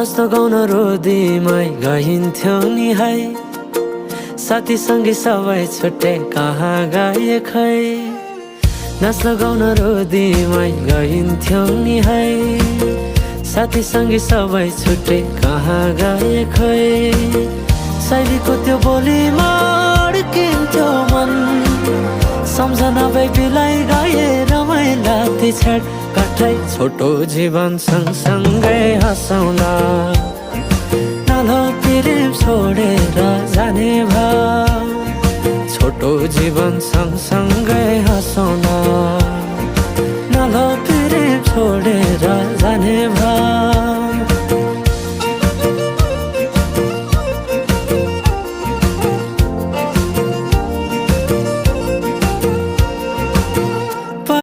नाच्न गाउन रोदीमै गइन्थ्यो नि है, साथीसँगै सबै छुट्टै कहाँ गए खै। नाच्न गाउन रोदीमै गइन्थ्यो नि है, साथीसँगै सबै छुट्टै कहाँ गए खै। शैलीको त्यो बोलीमा अड्किन्थ्यो मन, सम्झना बिलाइ गए रमाइला ती छेड काठै। छोटो जीवन सँगसँगै हँसौँला, नालो प्रेम छोडेर जाने भाव। छोटो जीवन सँगसँगै हँसौँला,